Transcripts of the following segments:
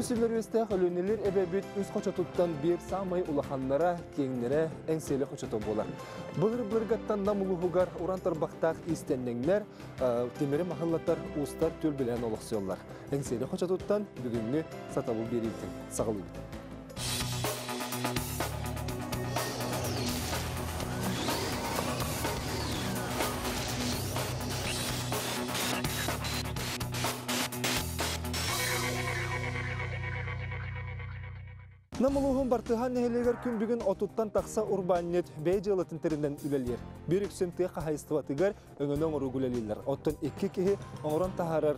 Үс үөстээх Өлүөнэлэр эбэбит үс хочотуттан биир саамай улаханнара, киэҥнэрэ Эҥсиэли хочото буолар. Былыр-былыргаттан Нам улууһугар уран тарбахтаах иистэнньэҥнэр, тимири маһыллатар уустар түөлбэлээн олохсуйаллар. Эҥсиэли хочотуттан бүгүҥҥү сатабыл биэриитин саҕалыыбыт. Нам улууһун Бартыһаан нэһилиэгэр күн бүгүн отуттан тахса урбаанньыт бэйэ дьыалатын тэринэн үлэлиир. Биир үксүн тыа хаһаайыстыбатыгар өҥөнү оҥорууга үлэлииллэр. Оттон икки киһи оҥорон таһаарар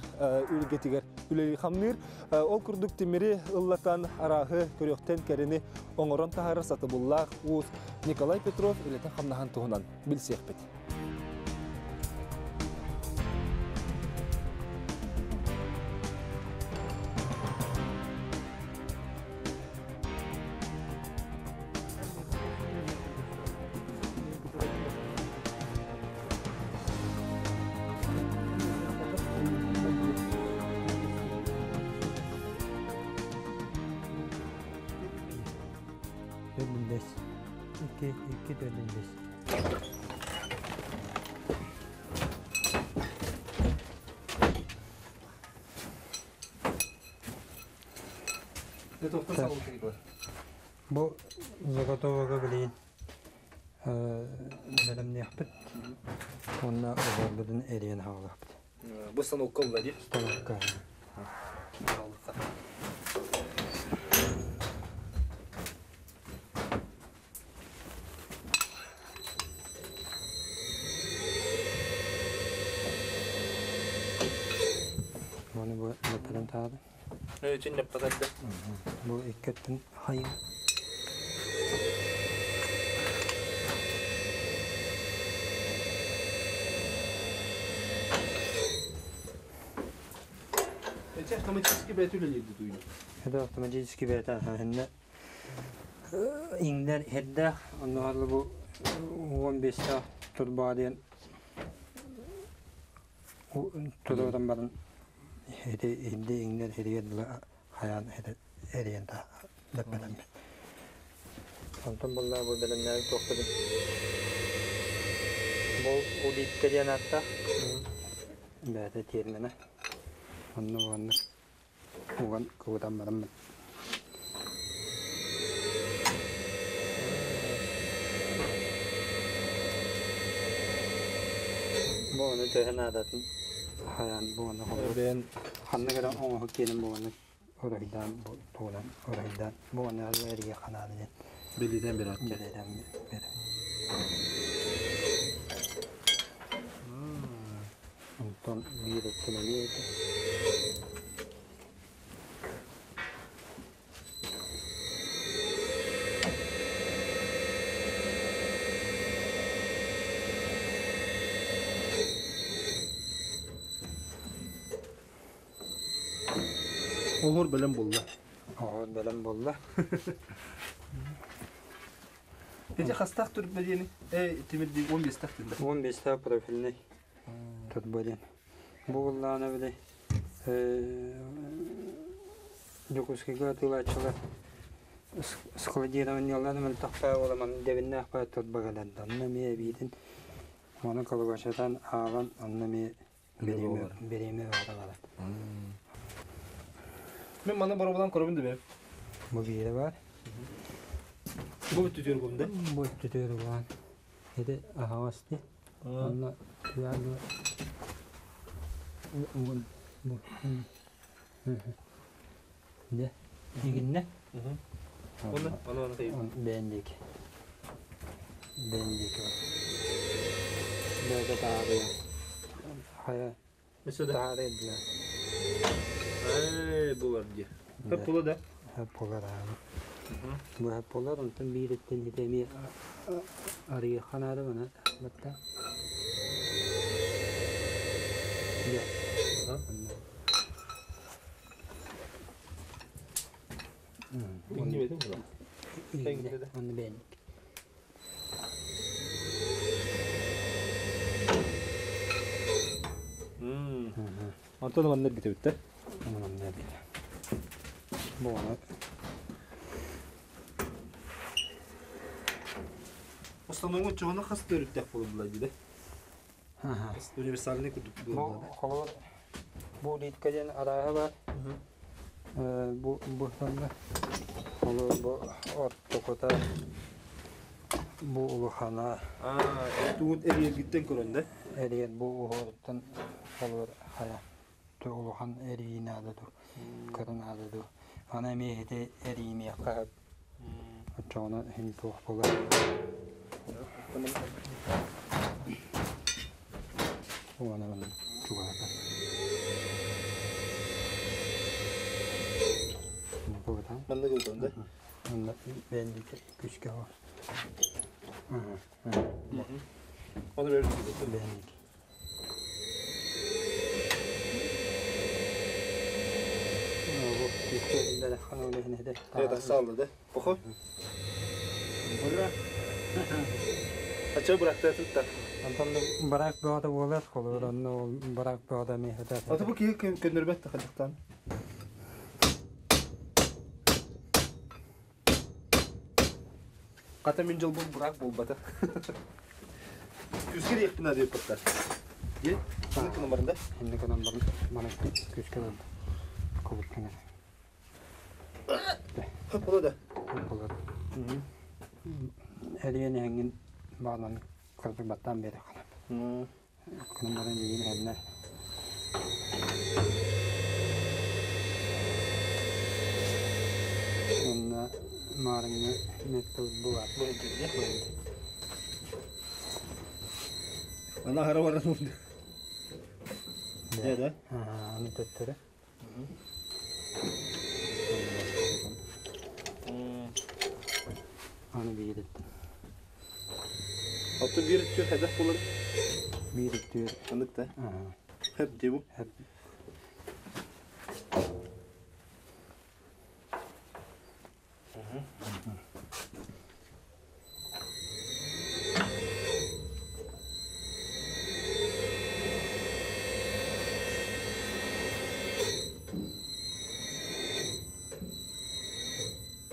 үлгэтигэр үлэлии хамныыр. Ол курдук тимири ыллатан арааһы көрүөхтэн кэрэни оҥорон таһаарар сатабыллаах уус Николай Петров үлэтин хамнаһын туһунан билсиэхпит. Төрдүн бэс. Икки, икки төрдүн бэс. Бу заготовка билигин бэлэмниэхпит уонна оҕолорбутун эрийэн хаалыахпыт. Бу станокка улла дии? Станокка. Оны бу лэппэтэн таады. Үчүн лэппэтэрдэ. Бу иккеттин хайын. Эти автоматически бэйэтэ үлэлиирди дуйну? Это автоматически бэйэтэ ханна иҥнэр иһэрдээх, оннооҕор бу 15-тээх турбаҕа диэн туруоран баран ити иһирдэ иҥнэр иһиригэр дылы хайаан эрийэн лэппэтэммит. Онтон буоллаҕа бу бэлэмнээбит туохпутун бу улитка диэн ааттаах бэйэтэ тиэрминэ. Онно уонна уган кыбытан бараммын Бу ону төһө наадатын хайаан бу ону Бэйэн ханна гына оҥоһук киэнин бу ону уруһуйдаан бу тугунан уруһуйдаан бу ону эрийэ ханаада диэн билитэн берет. Билитэн берет. Онтон биир өттүн эмиэ этэ. Оһор бэлэм буолла. Оһор бэлэм буолла. Ити хастаах турба диэни? Э, тимир 15-тах турба. 15-тах профильный турба диэн. Бу буоллаҕына били Дьокуускайга атыылааччылар складированиеларын мөлтөхпө буоламан дэбиннээх баай турба кэлэн онно эмиэ эбиитин ону колбасатан аалан онно эмиэ бириэмэ бириэмэ баара Мен маны боробулан көрөбүн да бэм. Бу биирэ бар. Бу түтүөр бу да? Бу түтүөр буолан. Ити аһаҕас дии. Онно Дьэ, игиннэ. Оны, оны, оны. Бэйэн диэки. Бэйэн диэки бар. Бэйэтэ таарыйа. Хайа. Таарыйа дилэр. Ээ, булар дии. Хөп була да? Хөп булар ааны. Бу хөп булар, онтон биириттэн ити эмиэ арыйыахха наада маны батта. Дьэ. Иҥнибэтин була. Онно бэйэник. Онтон манна эргитэбиттэр. Манна эргитэ. Бу ону Основном чоҕуна хас төрүттээх буолла дии Универсальный курдук Бу холобур бу улитка диэн арааһа бар. Бу бу холобур бу ортокута бу улахана. Тугун эриэргиттэн көрөн да? Эриэр бу уһуоруттан холобур хайа ту улахан эрии наада ду көрө наада ду. Аны эмиэ ити эриимиэххэ Оччоҕуна иһин туох буолар? Уона манна чугаһатар. Буотан. Манна кылтан да? Манна бэндите күскэ хо. Оны бер Бэндик. Тахса алды да. Похо. Ача быракта тутта. Онтон барак бөҕөтө буолар, холобур онно ол барак бөҕөтө эмиэ сытар. Аты бу киһи көннөрбөт да хадьахтаан. Хата мин дьолбун бурак буолбата. Күскэ диэхпин адыйып баттар. Дие, ханнык гынан барында? Ханнык гынан баран, мана күскэ барда. Кубуттан Хөп бола да. Хөп болар. Эриэн эһэҥҥин баҕалан кырдык баттаан биэрэ ханап. Гынан баран билигин эһэннэ Уонна маарыҥҥы метод булар. Ана хара баран урду. Да, да. Аны төттөрө. Аны биириттин. Алтын биир өттүгэр хайдах буолар? Биир өттүгэр. Ханнык да? Хэп дии бу. Хэп.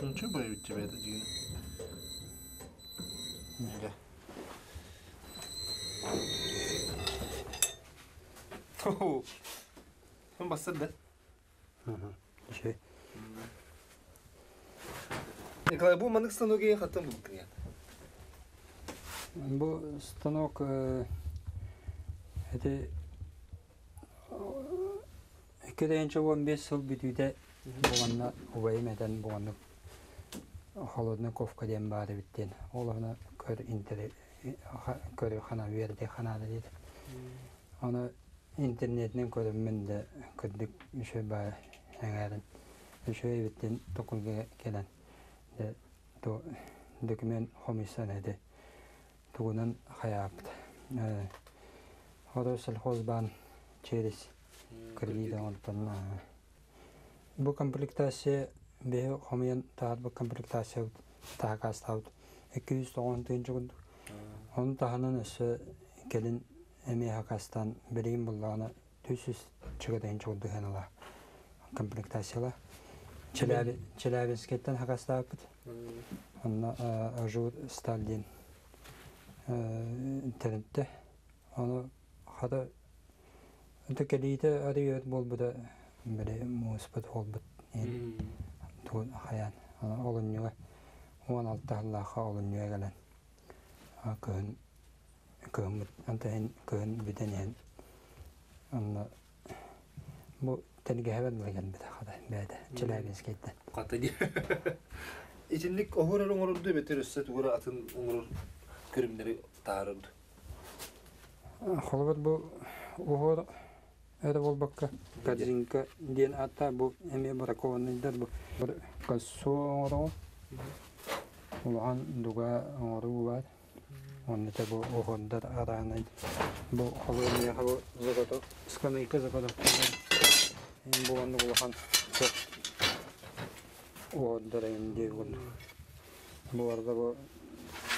Ничего боюсь тебя это дигин. Ким бассар да? Үчүгэй. Николай, бу маннык станогы хаттан булбуккун Бу станок ити 2015 сыл бүтүүтэ буоланна убайым этэн буоланнык холодный ковка диэн баар эбит диэн. Ол ону көр интер көрү хана үөрдэ ханаада диэт. Ону интернетинэн көрөммүн да кырдык үчүгэй баар эҥээрин үчүгэй эбит диэн токуйга кэлэн дьэ то документ хомуйсан этэ тугунан хайааппыт Сельхозбаан через кредит оҥортон бу комплектация биһи хомуйан таһаарбыт комплектациябыт таһагаастаабыт 290 тыһыынча курдук. Ону таһынан өссө кэлин эмиэ хакастаан билигин буллаҕына 300 чыгытайын курдук сыаналаах комплектацияла. Челябинскэттэн хакастаабыппыт. Онно Ажур Сталь диэн тэрилтэ. Ону хата это кэлиитэ арыйыат буолбута били мууспут буолбут тугун хайаан олунньуга 16 сыллаахха олунньуга кэлэн кыһын кыһыммыт антаһын кыһын бүтэн иһэн онно бу тэлгэһэбэр дылы кэлбитэ хата бэйэтэ Челябинскэйтэн Хата дии. Итинник оһуор эрэ оҥорорду эбэтэр өссө тугу эрэ атын оҥорор көрүҥнэри таһаарарду? Холобур бу уһуор эрэ буолбакка корзинка диэн ааттаах бу эмиэ бракованныйдар бу кольцо оҥороҕун улахан дуга оҥоруу баар Онно бу уһундар араанай бу холуонньаха бу заготов скамейка заготовкалар бу оннук улахан уһундар эҥин диир курдук. Бу барыта бу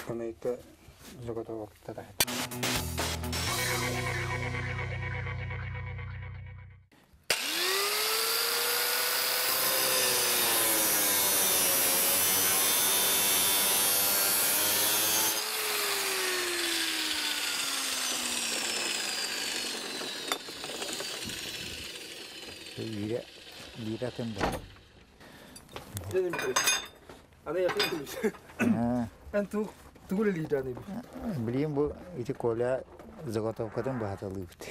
скамейка заготовоктара. Биирэ биир атын бу. Аны якын күлүс. Эн ту тугу үлэлиир бу? Билигин бу ити Коля заготовкатын быһаталыыбыт.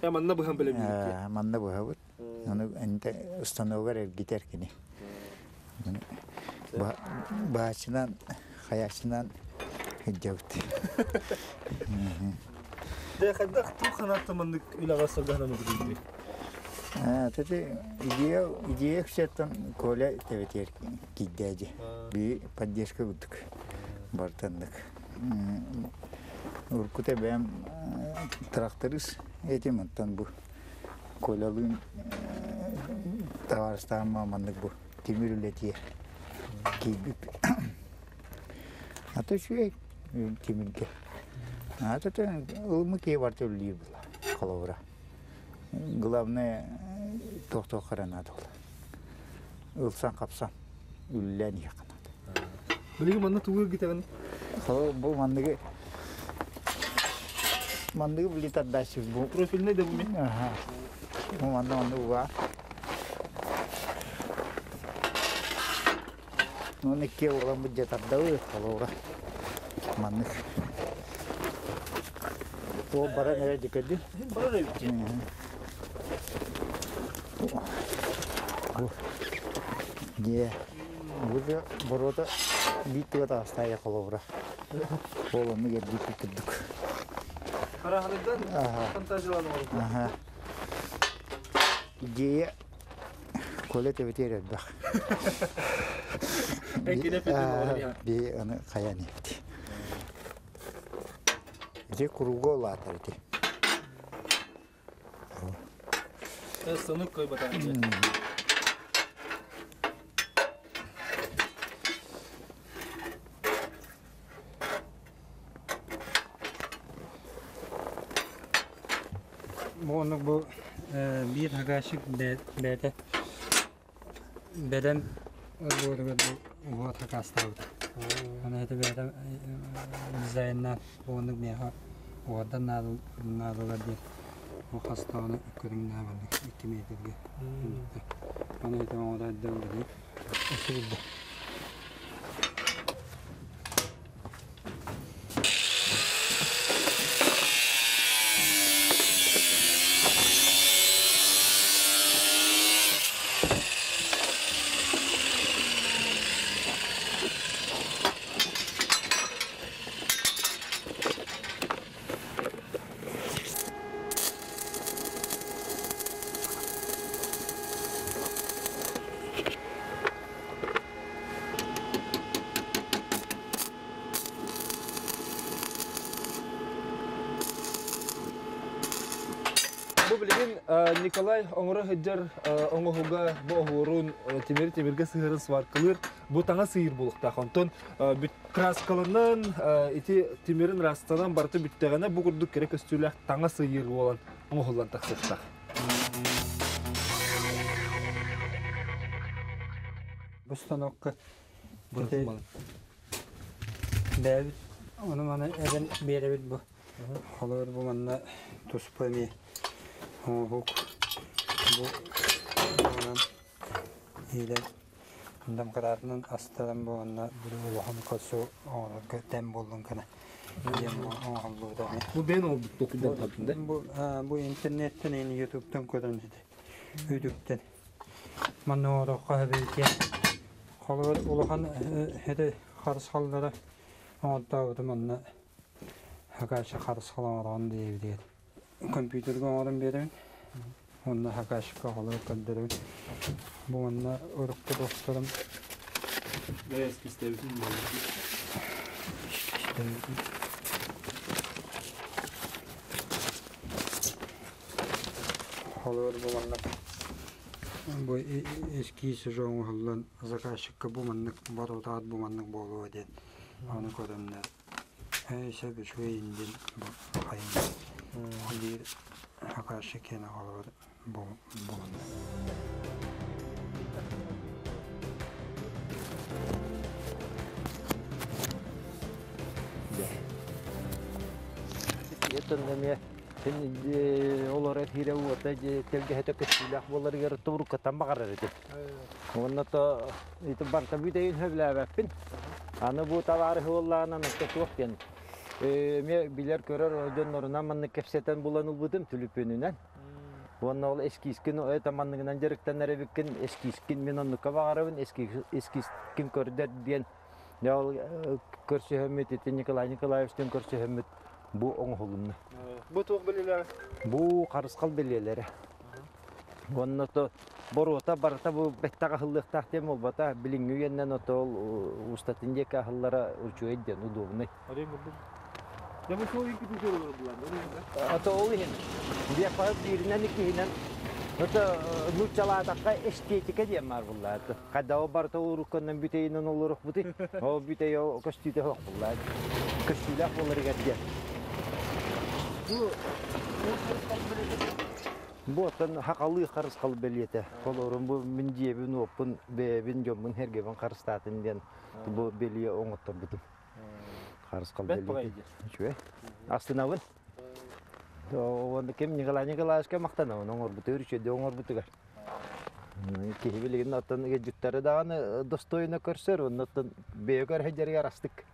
Манна быһан билэбит. Манна быһабыт. Аны энте установар эргитэр кини. Баачынан, хаячынан илдьэбит. Дэ хайдах туу ханаатта маннык үлэҕэ сылдьаһынан үгүрүйдүй? Тати идея идея ксеттан Коля тебетер киддээди. Би поддержка курдук бартаннык. Уркута бэм тракторист этим оттон бу Колялыын табаарыстаама маннык бу тимир үлэтиэ киирбит. Ата үчүгэй тимиргэ. Ата ылмы киһи барта үллүүр була холобура. Главное тохтоо харанаат ол. Ылсан хапсан үллээн иһэхханаат. Билигин манна тугу гитаҕын? Бу манныгы манныгы били тардааччы бу. Профильный да бу ми? Аха. Бу манна манны уга. Оны икки уолан бу дьэ тардабы холобура. Маннык. Ол баран эрэ дикэди. Барар эбит. Бу. Дьэ. Бу да боруота биир тыга таастаайа холобура. Ол оннук эргиппит курдук. Караханыгдан фантазиялан оҥорбут. Аха. Идея Коля төбөтүгэр элбэх. Би аны хайан эбит. Ити куруга улаатар ити. Станок койбатан. Оннук бу биир хагашик бэйэтэ бэлэм ылбыытыгар бу уһуот хакаастаабыт. Аны это бэйэтэ дизайннаан оннук миэхэ уһуордан наадалар диэн бу хастаҕына көрүҥнээх маннык 2 метргэ. Аны это оҥоро эрдэ өссө билдэ. Бу билигин Николай оҥоро сылдьар оҥоһуга бу оһуорун тимир тимиргэ сыһыарын сваркалыыр бу таҥа сыйыр буолуохтаах. Онтон краскаланан ити тимирин ырастанан барыта бүттэҕинэ бу курдук кэрэ көстүүлээх таҥа сыйыр буолан оҥоһуллан тахсыахтаах. Бу станокка бэйэбит ону маны эбэн биэрэбит бу. Холобур бу манна туспа эмиэ оҥоһук бу онон иилэн домкраатынан астаран бу онно били улахан кольцо оҥорорго тэм буоллун гына диэн оҥоһуллубута эмиэ. Бу бэйэн оҥорбут толкуйдан тардын да? Бу бу интернеттэн эни ютубтан көрөн ити үтүктэн манна оҥоруохха сөбүтүөн холобур улахан ити харысхаллары оҥортообутум онно хакааччы харысхал оҥороҕун диэбитигэр компьютерга оҥорон биэрэбин уонна хакааччыкка холобур көрдөрөбүн бу манна урукку досторум Холобур бу маннык бу эскиз уже оҥоһуллан заказчикка бу маннык боруотаат бу маннык буолуо диэн ону көрөннөр сөп үчүгэй диэн бу хайын биир заказчик киэнэ холобур бу буолла. Еттен эмиэ Син олорор сирэ уота тэлгэһэтэ көстүүлээх буоларыгар туруккаттан баҕарар этим. Уонна то ити барыта бүтэйин сөбүлээбэппин. Аны бу табаарыһы буоллаҕына онто суох диэн эмиэ билэр-көрөр дьоннорунан маннык кэпсэтэн булан ылбытым түлүпүөнүнэн. Уонна ол эскизкин это манныгынан дьарыктанар эбиккин, эскизкин мин оннукка баҕарабын, эскизкин көрдөр диэн Дьэ ол көрсүһөммүт ити Николай Николаевичтыын көрсүһөммүт бу оҥоһулунна. Бу туох бэлиэлэрэ? Бу харысхал бэлиэлэрэ. Уонна то боруота барыта бу бэттэх аһыллыахтаах диэн буолбата. Билиҥҥи үйэннэн ото ол устатын диэки аһыллара үчүгэй диэн удобный. Дьэ бу суол икки тутуу булан. Ото ол иһин биэхпаһыт бииринэн иккиһинэн ото нууччалаатахха эстетика диэн баар буллааты. Хайдаҕы барыта урукканнан бүтэйинэн олоруохпутуй? Ол бүтэй ол көстүүтэ суох буллаа. Көстүүлээх буоларыгар диэн. Бу Бу оттон хахалыы харысхал бэлиэтэ. Холорун бу мин дьиэбин, уоппун, бэйэбин, дьоммун, сэргэбин харыстаатын диэн бу бэлиэ оҥотторбутум. Харысхал бэлиэтэ. Үчүгэй. Астынабын. Уонна ким Николай Николаевичка махтанабын оҥорбутугар, үчүгэйдик оҥорбутугар. Киһи билигин оттон ыалдьыттары даҕаны достойно көрсөр, онно оттон бэйэ көрһөдьөрүгэр астык.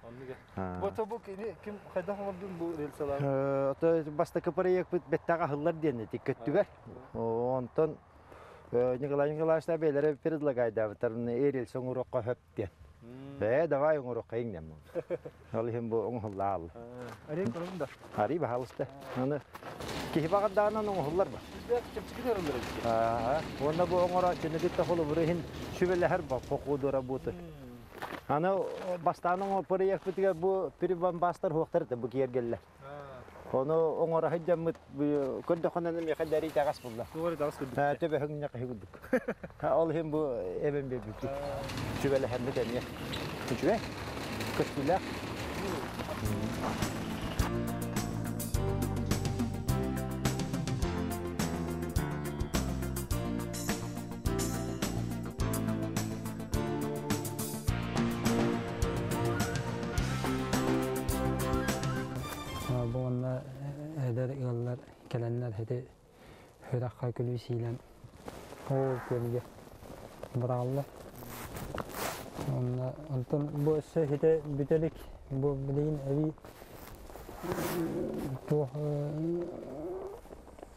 Бу бу кини ким хайдах оҥордун бу рельсалаах? Ото бастакы проекпыт бэттэх аһыллар диэн ити көттүгэр. Онтон Николай Николаевич бэйэлэрэ предлагайдаабыттар рельс оҥоруохха сөп диэн. Ээ, давай оҥоруохха иҥнэм. Ол иһин бу оҥоһуллаал. Арый көрөбүн да. Арый баһаалыста. Аны киһи баҕардаҕынан оҥоһуллар ба. Чэпчэки арыллар эбит. Аа, уонна бу оҥорооччуну кытта холобура иһин сүбэлэһэр ба по ходу работы. Аны бастаан оҥор проекпытыгар бу прибамбастар хуохтар это бу киэргэллэр. Ону оҥоро сылдьаммыт көрдөххүнэ миэхэ дэрии итэҕэс булла. Тугар итэҕэс курдук. Төбөһүҥ ньахаһы курдук. Ол иһин бу эбэн биэрбиппит. Сүбэлэһэммит эмиэ. Үчүгэй. Көстүүлээх. Бу уонна эдэр ыаллар кэлэннэр ити үрэххэ күлүү сиилэн ол күөлгэ быраҕаллар. Онно онтон бу өссө ити бүтэ илик бу билигин эбии туох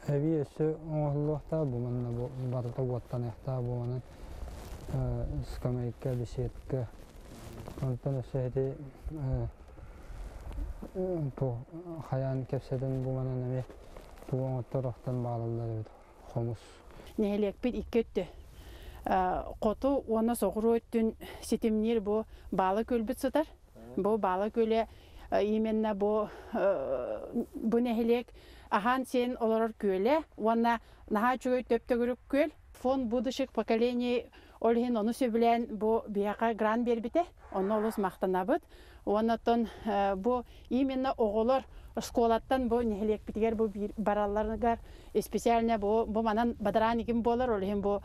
эбии өссө оҥоһуллуохтаах бу манна бу барыта уоттаныахтаах бу манан скамейка, беседка онтон өссө ити хайаан кэпсэтэн бу манан эмиэ тугу оҥотторохтон баалаллар эбит хомус. Нэһилиэкпит икки өттө хоту уонна соҕуруу өттүн ситимниир бу Баала күөлбүт сытар. Бу Баала күөлэ именно бу бу нэһилиэк аһаан-сиэн олорор күөлэ уонна наһаа үчүгэй төп-төгүрүк күөл. Фонд будущих поколений ол иһин ону сөбүлээн бу биһиэхэ грант биэрбитэ. Онно олус махтанабыт. Уонна оттон бу именно оҕолор школаттан бу нэһилиэкпитигэр бу баралларыгар специально бу бу манан бадараан игин буолар, ол иһин бу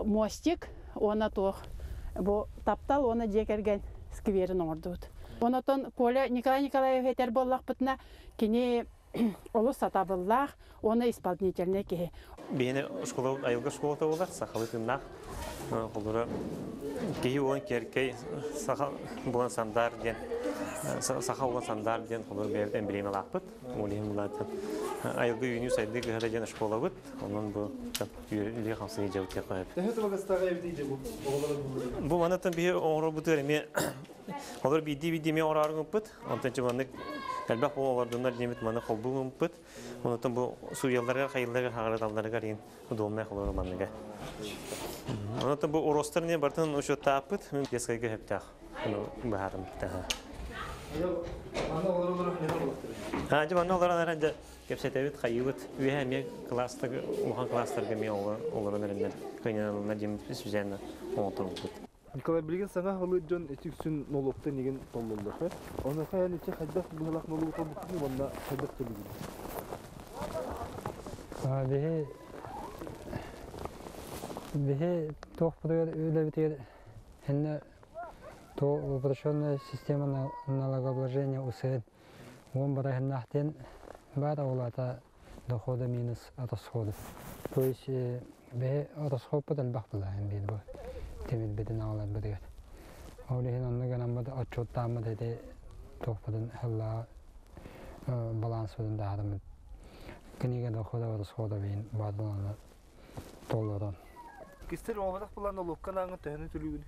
мостик уонна туох бу таптал уонна дьиэ кэргэн скверин оҥордубут. Онотон Коля Николай Николаевич этэр буоллахпытына, кини олус сатабыллаах уонна исполнительнай киһи. Биһини школа айылга школата буолар, сахалыы тыыннаах. Холура киһи уон киэркэй саха буолан сандар диэн саха буолан сандар диэн холура бэйэбит эмблемалаахпыт. Ол иһин булаатын айылгы үүнүү сайдыы кыһата диэн школабыт. Онон бу үлэ хамсыы дьабыт диэххэ сөп. Төһө табыгастаах эбитий дьэ бу оҕолорун Бу манаттан биһи оҥоробутугар эмиэ олор биирдии-биирдии эмиэ оҥороору гыммыт. Онтон чэ маннык элбэх буола олордуннар диэммит маны холбуу гыммыт. Онтон бу суруйалларыгар, хайылларыгар, хаҕырыталларыгар иһин удобнай холору манныга. Онтон бу уростар не бартын учуоттааппыт, мин детскайга сөптөөх. Ону быһаарым. Манна олоролоро ньыра Аа, дьэ манна олорон эрэн дьэ кэпсэтэбит, хайыыбыт. Үөһэ эмиэ класстарга, улахан класстарга эмиэ олорон эрэннэр кыйналанна диэммит специально оҥотторбуппут. Николай, билигин саҥа аһылыыр дьон ити үксүн нолуоктан игин толлоллор. Онуоха эн ити хайдах быһалаах нолуогу толбуккунуй уонна хайдах төлүүгүнүй? Биһи биһи туохпутугар үлэбитигэр иннэ то упрощенная система налогообложения УСН уон бараһыннаах диэн баар ол аата. Дохода минус расходы. То есть бэйэ расходпут элбэх булаһын биир бу тимирбитин аҕаларбытыгар. Ол иһин онно гынаммыт отчуоттааммыт ити туохпутун хыллаа баланспытын таһаарыммыт книга дохода расхода бейин баардылана толорон. Кистер оҥоботох булан олукка нааңы төһөнү түлүгүн?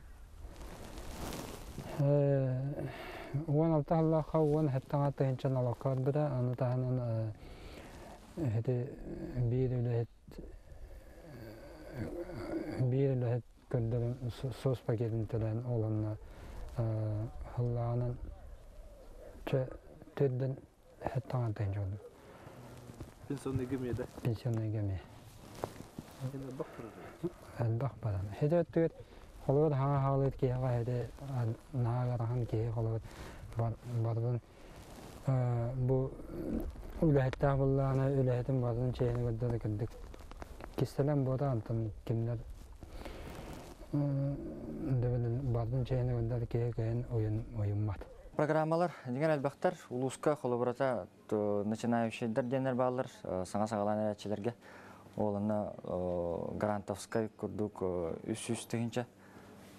16 сыллаахха 17 тыһыынча налогка барбыта, аны таһынан ити биир үлэһит биир үлэһит көрдөрөн сос пакетын төлөөн ол онно сыллааҕынан төрдөн хэттаҥа тыһыынча курдук. Пенсионный гемия да? Пенсионный гемия. Элбэх баран. Хити өттүгэр холобур хаҥа хаалыыр киһиэхэ хити наһаа ыарахан киһи холобур барытын бу үлэһиттээх буоллаҕына үлэһитин барытын чиэһинэ көрдөрө кырдык кистэлэҥ буота онтон кинилэр барытын чиэһинэ көрдөр киһи кыайан уйуммат. Программалар дьиҥэр элбэхтэр. Улууска холобурата начинающийдар диэннэр бааллар саҥа саҕалаан эрээччилэргэ. Ол онно грантовскай курдук 300 тыһыынча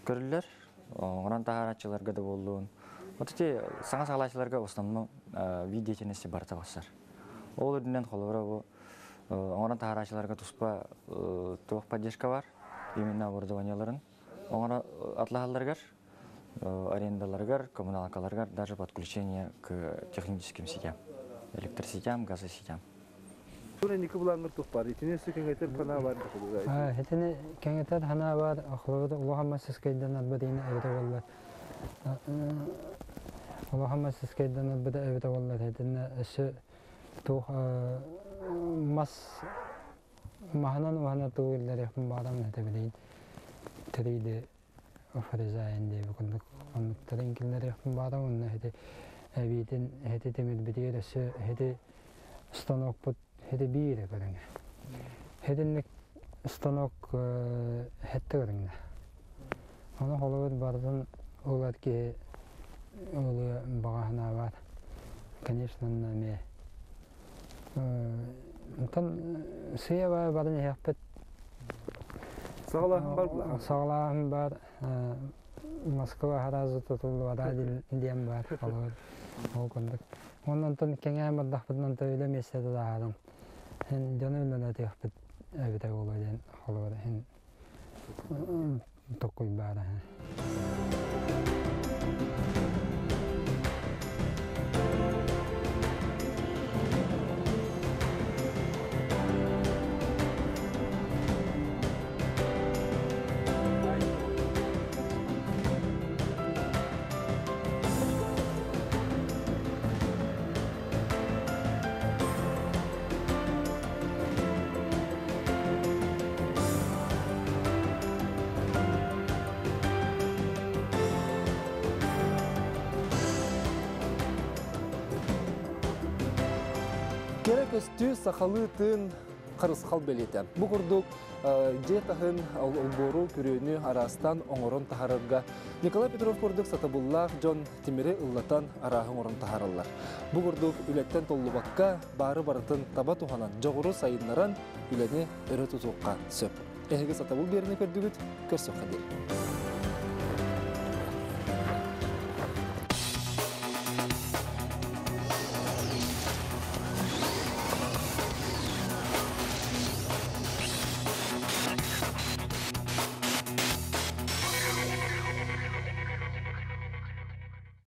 көрүллэр. Оҥорон таһаарааччыларга да буоллун. Вот эти саҥа саҕалааччыларга в основном вид деятельности барыта барсар. Ол үрдүнэн холобура бу оҥорон таһаарааччыларга туспа туох поддержка бар именно оборудованиеларын оҥоро атлаһалларыгар арендаларыгар, коммуналкаларыгар даже подключение к техническим сетям, электросетям, газосетям. Инники булаангыр тух бар. Итини өссө кэҥэтэр санаа бар да Итини кэҥэтэр санаа бар. Холобур улахан мастерскайдан арбатыйна эбитэ буоллар. Улахан мастерскайдан арбата эбитэ буоллар. Итиннэ өссө туох мас маһынан уһана туу иллэриэхпин баҕарам этэ билигин 3D фрезайн диэби курдук оннуктарын киллэриэхпин баҕарам уонна ити эбиитин ити тимирбитигэр өссө ити станокпут ити биир көрүҥэ. Итинник станок хэтте көрүҥнэ. Ону холобур барытын ылар киһи ылыа баҕа санаа баар. Конечно, эмиэ Онтон сыа баран иһиэхпит. Саҕалааһын бар була. Саҕалааһын бар. Москва харазы тутуллубата диэн бар. Ол курдук. Онон кэҥээн бардахпытынан үлэ миэстэтэ тааһаран. Һин дьону үлэлэтиэхпит эбитэ буолуо диэн холобур һин токуй баара. Кэрэ көстүү сахалыы тыын харысхал бэлиэтэ. Бу курдук дьиэ таһын олбуору күрүөнү араастаан оҥорон таһаарарга Николай Петров курдук сатабыллаах дьон тимири ыллатан арааһы оҥорон таһаараллар. Бу курдук үлэттэн толлубакка баары барытын таба туһанан, дьоҕуру сайыннаран үлэни өрө тутуохха сөп. Эһиги сатабыл биэрини көрдүгүт, көрсөххө диэри.